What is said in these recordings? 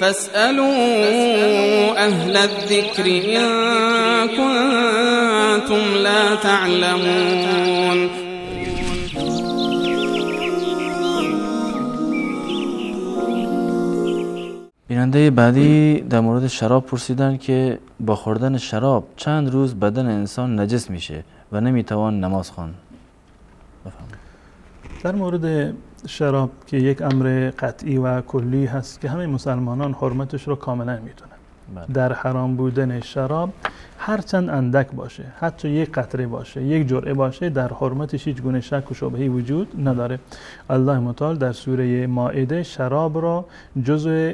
فاسألوا أهل الذكر إن كنتم لا تعلمون. بیننده بعدی در مورد شراب پرسیدن که با خوردن شراب چند روز بدن انسان نجس میشه و نمیتوان نماز خواند. در مورد شراب که یک امر قطعی و کلی هست که همه مسلمانان حرمتش رو کاملا میدونن. در حرام بودن شراب هرچند اندک باشه، حتی یک قطره باشه، یک جرعه باشه، در حرمتش هیچ گونه شک و شبهه‌ای وجود نداره. الله متعال در سوره مائده شراب را جزء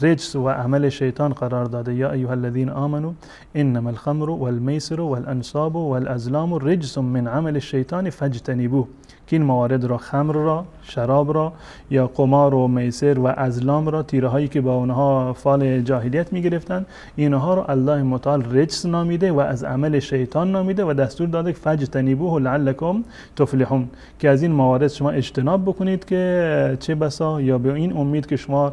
رجس و عمل شیطان قرار داده. یا ایها الذین آمنوا انما الخمر والمیسر والانصاب والازلام رجس من عمل الشیطان فاجتنبوه، که این موارد را، خمر را، شراب را، یا قمار و میسر و ازلام را، تیره هایی که با اونها فال جاهلیت میگرفتن، اینها رو الله متعال رجس نامیده و از عمل شیطان نامیده و دستور داده فاجتنبوه لعلکم تفلحون، که از این موارد شما اجتناب بکنید که چه بسا یا به این امید که شما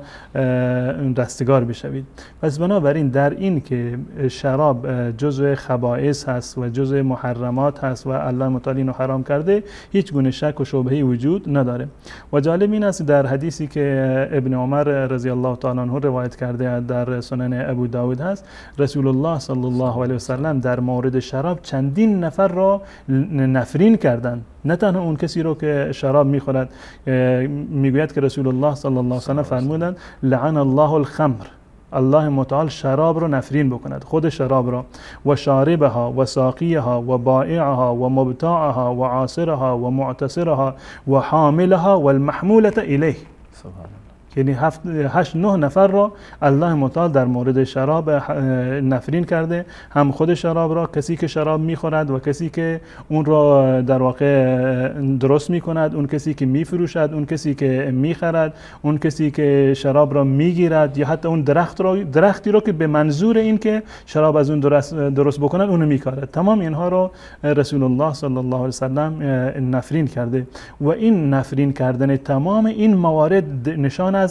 رستگار بشوید. پس بنابراین در این که شراب جزء خبائث هست و جزء محرمات هست و الله متعال اینو حرام کرده، هیچ گونه شک و شبهه‌ای وجود نداره. و جالب این است در حدیثی که ابن عمر رضی الله تعالی عنه روایت کرده در سنن ابو داود هست، رسول الله صلی الله علیه و سلم در مورد شراب چندین نفر را نفرین کردند. نه تنها اون کسی رو که شراب میخورد، میگوید که رسول الله صلی الله علیه و سلم فرمودند لعن الله الخمر، الله متعال شراب رو نفرین بکند، خود شراب را، و شاربها و ساقیها و بائعها و مبتاعها و عاصرها و معتصرها و حاملها و المحمولة الیه. یعنی 8 9 نفر را الله متعال در مورد شراب نفرین کرده، هم خود شراب را، کسی که شراب میخورد و کسی که اون را در واقع درست میکند، اون کسی که میفروشد، اون کسی که میخرد، اون کسی که شراب را میگیرد، یا حتی اون درخت را، درختی را که به منظور این که شراب از اون درست بکند اونو میکارد. تمام اینها را رسول الله صلی الله علیه و سلم نفرین کرده و این نفرین کردن تمام این موارد نشان از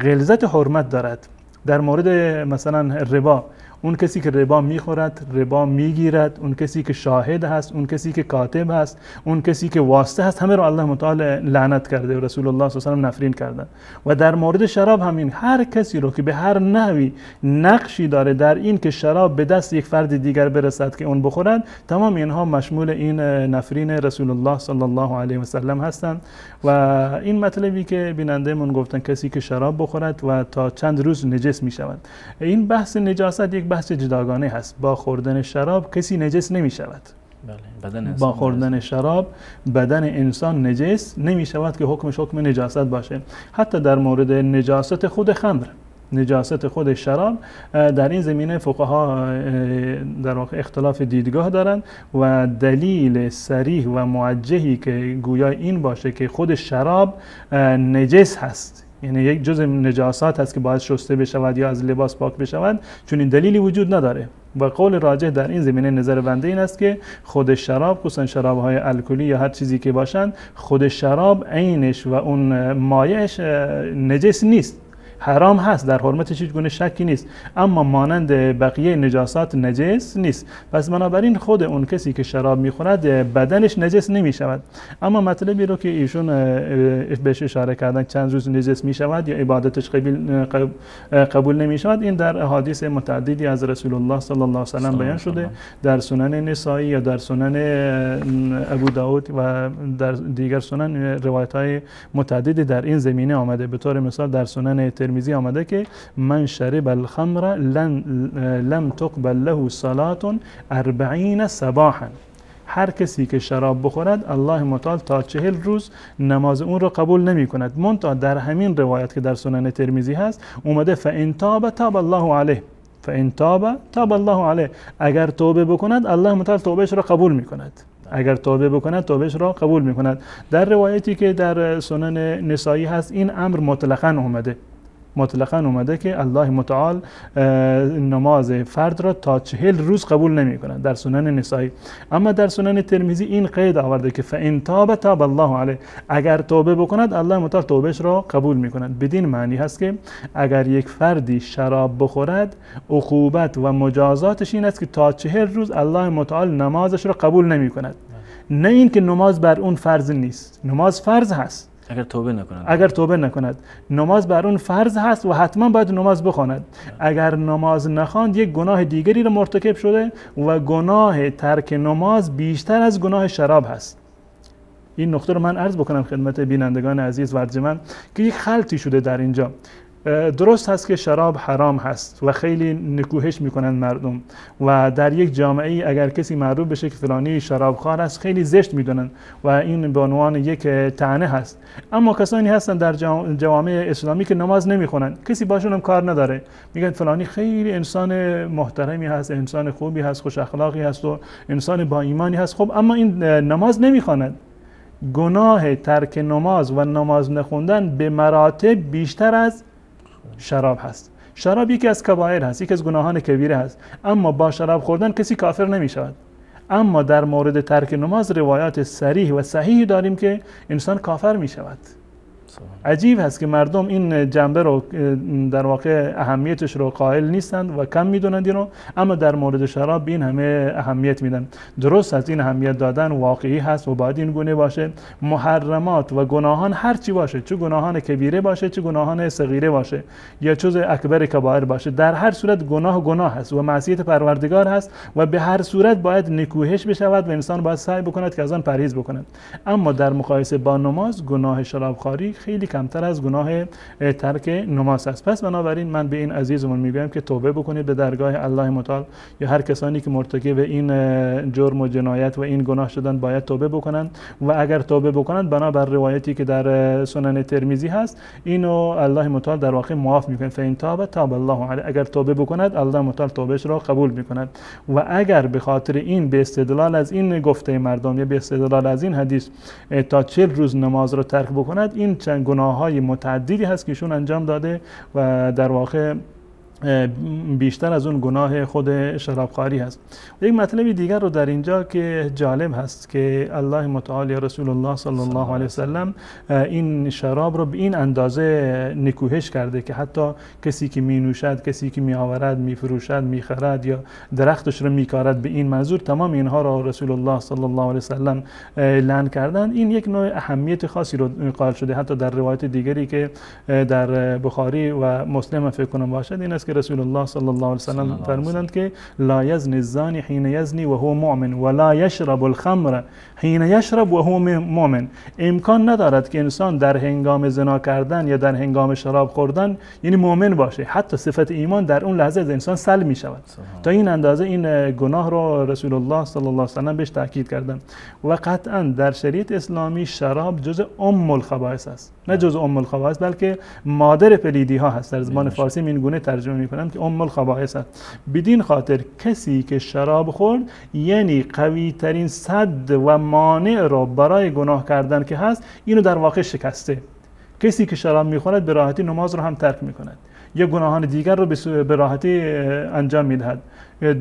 غلظت حرمت دارد. در مورد مثلا ربا، اون کسی که ربا میخورد، ربا میگیرد، اون کسی که شاهد هست، اون کسی که کاتب هست، اون کسی که واسطه هست، همه رو الله متعال لعنت کرده و رسول الله صلی الله علیه و سلم نفرین کردن. و در مورد شراب همین، هر کسی رو که به هر نحوی نقشی داره در این که شراب به دست یک فرد دیگر برسد که اون بخورد، تمام اینها مشمول این نفرین رسول الله صلی الله علیه و سلم هستند. و این مطلبی که بیننده من گفتن کسی که شراب بخورد و تا چند روز نجس میشود، این بحث نجاست یک بحث جداگانه هست. با خوردن شراب کسی نجس نمی شود. بله، با خوردن شراب بدن انسان نجس نمی شود که حکمش حکم نجاست باشه. حتی در مورد نجاست خود خمر، نجاست خود شراب، در این زمینه فقها در واقع اختلاف دیدگاه دارند و دلیل صریح و موجهی که گویا این باشه که خود شراب نجس هست، یعنی یک جزء نجاسات هست که باید شسته بشود یا از لباس پاک بشود، چون این دلیلی وجود نداره. و قول راجح در این زمینه نظر بنده این است که خود شراب، خصوصا شراب‌های الکلی یا هر چیزی که باشند، خود شراب عینش و اون مایعش نجس نیست، حرام هست، در حرمتش هیچ گونه شکی نیست، اما مانند بقیه نجاسات نجس نیست. پس بنابراین خود اون کسی که شراب میخورد بدنش نجس نمیشود. اما مطلبی رو که ایشون بهش اشاره کردن چند روز نجس میشود یا عبادتش قبول نمیشود، این در احادیث متعددی از رسول الله صلی الله علیه و سلم بیان شده، در سنن نسائی یا در سنن ابو داود و در دیگر سنن روایت های متعددی در این زمینه آمده. به طور مثال در سنن ترمذی آمده که من شرب الخمر لم تقبل له صلاة 40 صباحا، هر کسی که شراب بخورد الله متعال تا 40 روز نماز اون را قبول نمی کند. منتها در همین روایت که در سنن ترمذی هست اومده فان تاب تاب الله علیه، فان تاب تاب الله علیه، اگر توبه بکند الله متعال توبهش را قبول می کند، اگر توبه بکند توبهش را قبول می کند. در روایتی که در سنن نسائی هست این امر مطلقاً اومده، مطلقاً اومده که الله متعال نماز فرد را تا 40 روز قبول نمی کند در سنن نسائی. اما در سنن ترمذی این قید آورده که فان تاب تاب الله علیه، اگر توبه بکند الله متعال توبهش را قبول می کند. بدین معنی هست که اگر یک فردی شراب بخورد عقوبت و مجازاتش این است که تا 40 روز الله متعال نمازش را قبول نمی کند. نه این که نماز بر اون فرض نیست، نماز فرض هست اگر توبه نکند نماز بر اون فرض هست و حتما باید نماز بخواند. اگر نماز نخواند یک گناه دیگری را مرتکب شده و گناه ترک نماز بیشتر از گناه شراب هست. این نقطه رو من عرض بکنم خدمت بینندگان عزیز و ارجمند که یک خلطی شده در اینجا. درست هست که شراب حرام هست و خیلی نکوهش میکنن مردم و در یک جامعه ای اگر کسی معروف بشه که فلانی شرابخوار است خیلی زشت میدونن و این به عنوان یک طعنه هست. اما کسانی هستن در جوامع اسلامی که نماز نمیخونن، کسی باشون هم کار نداره، میگن فلانی خیلی انسان محترمی هست، انسان خوبی هست، خوش اخلاقی هست و انسان با ایمانی هست، خب اما این نماز نمیخواند. گناه ترک نماز و نماز نخوندن به مراتب بیشتر از شراب هست. شراب یکی از کبایر هست، یکی از گناهان کبیره هست، اما با شراب خوردن کسی کافر نمی شود. اما در مورد ترک نماز روایات صریح و صحیح داریم که انسان کافر می شود. عجیب هست که مردم این جنبه رو در واقع اهمیتش رو قائل نیستند و کم میدونند اینو، اما در مورد شراب این همه اهمیت میدن. درست از این اهمیت دادن واقعی هست و باید این گونه باشه. محرمات و گناهان هر چی باشه، چه گناهان کبیره باشه، چه گناهان صغیره باشه، یا چیز اکبر کبایر باشه، در هر صورت گناه گناه هست و معصیت پروردگار هست و به هر صورت باید نکوهش بشود و انسان باید سعی بکند که از آن پرهیز بکند. اما در مقایسه با نماز، گناه شرابخواری خیلی کمتر از گناه ترک نماز است. پس بنابراین من به این عزیزمون میگویم که توبه بکنید به درگاه الله متعال، یا هر کسانی که مرتکب این جرم و جنایت و این گناه شدن باید توبه بکنند و اگر توبه بکنند بنابر روایتی که در سنن ترمذی هست اینو الله متعال در واقع معاف میکنه. فان تاب تاب الله علیه، اگر توبه بکند الله متعال توبهش را قبول میکند. و اگر به خاطر این به استدلال از این گفته مردم یا به استدلال از این حدیث تا 40 روز نماز را ترک بکند، این چند گناه‌های متعددی هست که ایشون انجام داده و در واقع بیشتر از اون گناه خود شرابخواری هست. یک مطلب دیگر رو در اینجا که جالب هست که الله متعال یا رسول الله صلی الله علیه وسلم این شراب رو به این اندازه نکوهش کرده که حتی کسی که می نوشد، کسی که می آورد، می فروشد، می خرد یا درختش رو می کارد، به این منظور تمام اینها رو رسول الله صلی الله علیه وسلم لعن کردن. این یک نوع اهمیت خاصی رو قائل شده. حتی در روایت دیگری که در بخاری و مسلم فکر کنم باشد این است که رسول الله صلی الله علیه وسلم فرمودند که لا یزنی الزانی حین یزنی و هو مؤمن و لا یشرب الخمر حین یشرب و هو مؤمن. امکان ندارد که انسان در هنگام زنا کردن یا در هنگام شراب خوردن یعنی مؤمن باشه، حتی صفت ایمان در اون لحظه از انسان سلب می شود. تا این اندازه این گناه رو رسول الله صلی الله علیه وسلم بهش تاکید کردند. و قطعا در شریعت اسلامی شراب جزء ام الخبائث است، نه جزء ام الخبائث بلکه مادر پلیدی ها هست. در زبان فارسی این گونه ترجمه میکنم که ام الخبائث است. بدین خاطر کسی که شراب خورد یعنی قوی ترین سد و مانع را برای گناه کردن که هست اینو در واقع شکسته. کسی که شراب میخورد به راحتی نماز رو هم ترک میکند یا گناهان دیگر رو به راحتی انجام میدهد.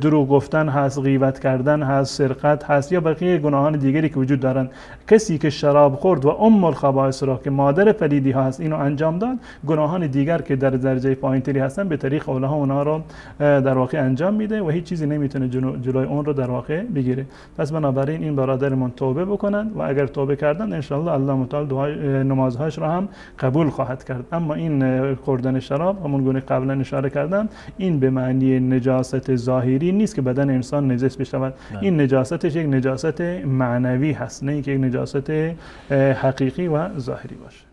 دروغ گفتن هست، غیبت کردن هست، سرقت هست یا بقیه گناهان دیگری که وجود دارند. کسی که شراب خورد و ام الخبائث را که مادر پلیدی ها هست اینو انجام داد، گناهان دیگر که در درجه پایینتری هستن به طریق اوله اونها رو در واقع انجام میده و هیچ چیزی نمیتونه جلوی اون رو در واقع بگیره. پس بنابراین این برادرمون توبه بکنند و اگر توبه کردن ان شاء الله الله متعال دعای نمازهاش رو هم قبول خواهد کرد. اما این خوردن شراب همون گونه قبلا اشاره کردم این به معنی نجاست ظاهری نیست که بدن انسان نجس بشود. این نجاستش یک نجاست معنوی هست، نه اینکه یک نجاست حقیقی و ظاهری باشه.